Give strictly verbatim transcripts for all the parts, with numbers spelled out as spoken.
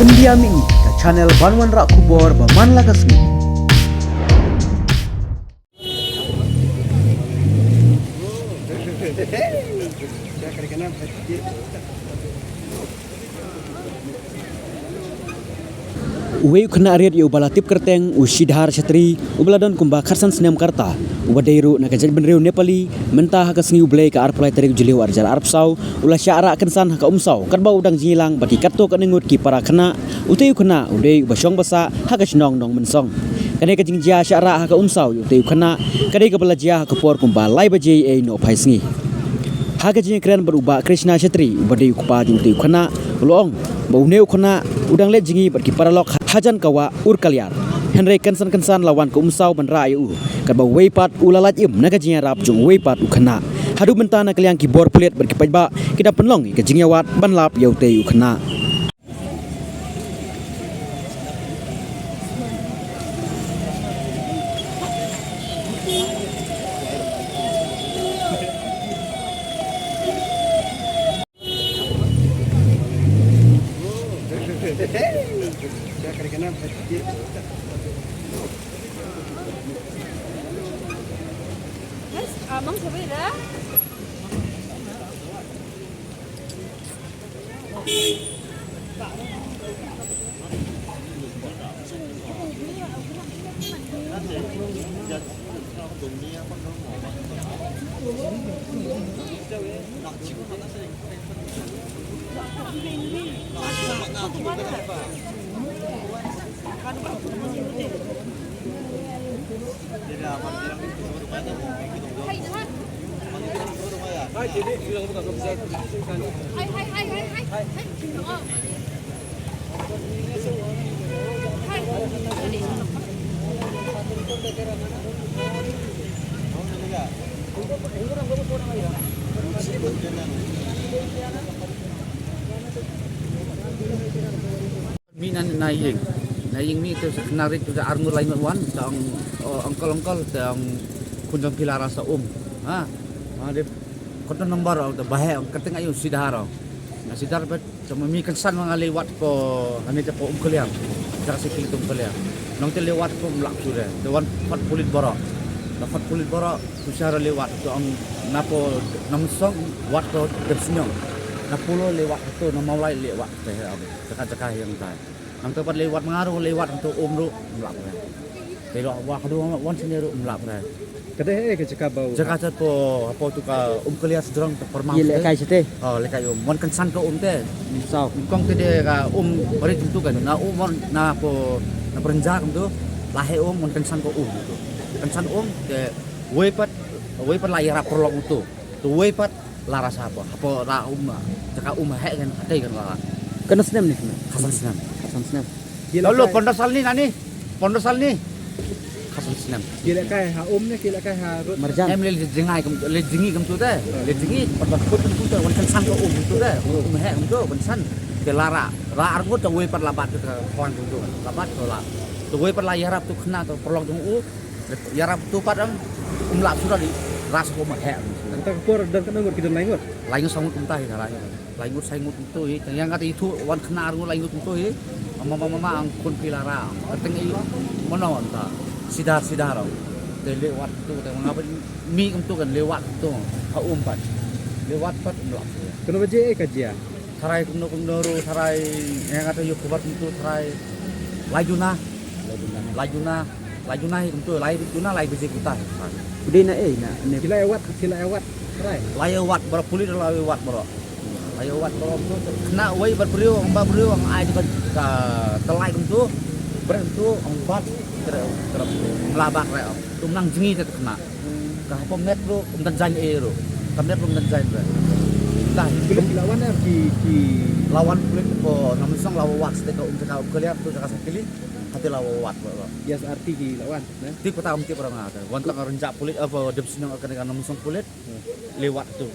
India Mih, ka channel ban wanrah khubor ba man la ka sngi. Uwei u khynnah rit ïa uba la tip kyrteng u Shidhar Chatri, uba la don kumba khatsan snem ka rta, uba dei ruh na ka jaitbynriew Nepali, mynta ha ka sngi U Blei ka arphew lai tarik Jylliew arhajar arphew saw, u la shah rah kynsan ha ka umsaw katba u dang jingïalang bad ki katto katne ngut ki para khynnah. Utei u khynnah u dei uba shong ba sah ha ka shnong Nongmynsong. Kane ka jingjia shah rah ha ka umsaw ïa utei u khynnah ka dei kaba la jia ha ka por kumba lai baje ei nohphai sngi. Ha ka jingïakren bad u Bah Krishna Chatri uba dei u kpa jong utei u khynnah, u la ong ba une u khynnah u dang leit jngi bad ki paralok hajan ka wah Urkaliar. Hynrei kynsan kynsan la wan ka umsaw ban rah ïa u, katba uwei pat u la lait im na ka jingïarap jong uwei pat u khynnah. Haduh mynta na ka liang ki bor pulit bad ki paidbah ki dang pynlong ïa ka jingïawad ban lap ïa utei u khynnah. Mih na, na ïing. Na ïing mih te sa khynnah rit te arngut laingut wan, te ong, oh, uncle, uncle, te ong khun jong phi la rah sa um. Ha? Ha, de, contact number ong, te ba heh ong, kyrteng aïu, Sidar ong. Na Sidar bet, te mih kynsan ma nga leit wad ko, hane te ko Umkhliar. Jaka se kili to Umkhliar. Nong te leit wad ko mlak sure. Te wan pat pulit baroh. Na pat pulit baroh, tu sara leit wad, te ong na po Nongmynsong, wad ko Depsniang. Na Polo leit wad to, na Mawlai leit wad. Te he am. Jaka jaka hiang tai. Nang te pat leit wad ma nga ruh, leit wad to um ruh, mlak re. Te ruh wa kadu wan sini ruh, mlak re. Kade he ka jaka bau. Jaka te po, hapo tu ka Umkhliar sdrong te permang. Ye te. Lekai sete. Oh, lekai um. Wan kynsan ka um te. Saw. Kong te de ka um bari tu kan. Na um wan na po, na perenja tu. Lahe um, wan kynsan ka um tu. Kynsan um te wei pat, wei pat la ïarap perlok tu. Tu wei pat la rasa hapo. Hapo la um, jaka um heh kan, hatei kan la. Kano snem ni kano? Khatsan snem. Khatsan snem. Lalu pondro sal ni nani? Pondro sal ni? Khatsan snem. Ki leit kai ha um ne, ki leit kai ha rud? Marjan. Em leit jngai kum, leit jngi kum tu te. Leit jngi, pondro put kum tu te, wan kynsan ka um tu te. Um heh kum tu, kynsan. Te la rah, rah arngut te wei pat la bat te ka klang kum tu. La bat te la. Te wei pat la ïarap tu khynnah te perlok jong u. Ïarap tu pat am, um lah suda di ras ko ma heh. Kata ka por don katno ngut, ki don lai ngut? Lai ngut saw ngut kumta hi, lai ngut. Lai ngut saw ngut kumtu hi. Tang ïa nga te ithuh wan khynnah arngut lai ngut kumtu hi. Mama mama ang khun phi la rah. Kyrteng i mano anta. Sidar Sidar. Te leit wad tu te nga ba mih kumtu kan leit wad tu. Ha um pat. Leit wad pat um lah. Kano baje eh ka jia? Tharai kumno kumno ruh, tharai, eh, nga te ïoh khubor kumtu, tharai lai juna. Lai juna. Lai juna, lai juna hi kumtu, lai juna, lai baje kumta. Pudi na eh, na, ne. Ki la ïa wad, ki la ïa wad, tharai. La ïa wad, baroh pulit la ïa wad, baroh. La ïa wad, baroh kumtu. Khynnah wei bad briew, ong ba briew, ong ai di ka, ka, ka lai kumtu. Briew kumtu, ong bat, kre, kre, la bat, kre, ong. Tum nang jngi te khynnah. Ka hapoh met ruh, um dang jaiñ eh ruh. Ka met ruh um dang jaiñ ruh. Dah. Pulit ki la wan eh, ki, ki. La wan pulit ko Nongmynsong la wad sdei ka um jaka Umkhliar tu jaka sa kili. Hati la wad ruh. Yes, arti ki la wan, ne? Tip kata um tip orang ada. Wan tang rynjah pulit apa Depsniang ka Nongmynsong pulit. Leit wad tu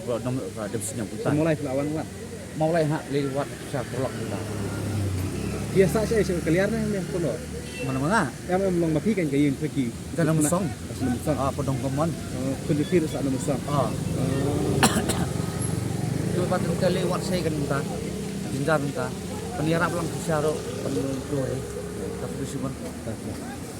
Depsniang pulit. Mawlai ki la wan wad. Mawlai ha leit wad sha Pulok mynta. Ïa sah sha, sha Umkhliar ne, ne Pulok? Mana mana? Em, em long ma phi kan ka ïing phi ki. Ka Nongmynsong. Ka Nongmynsong. Ah, Podong Komon. Oh, khun phi ruh sah Nongmynsong. Ah. Oh. Tu pat ka leit wad sha kan mynta. Jynjar mynta. Ïarap lang shisha ruh, pyndonkam. Ka pyndonkam.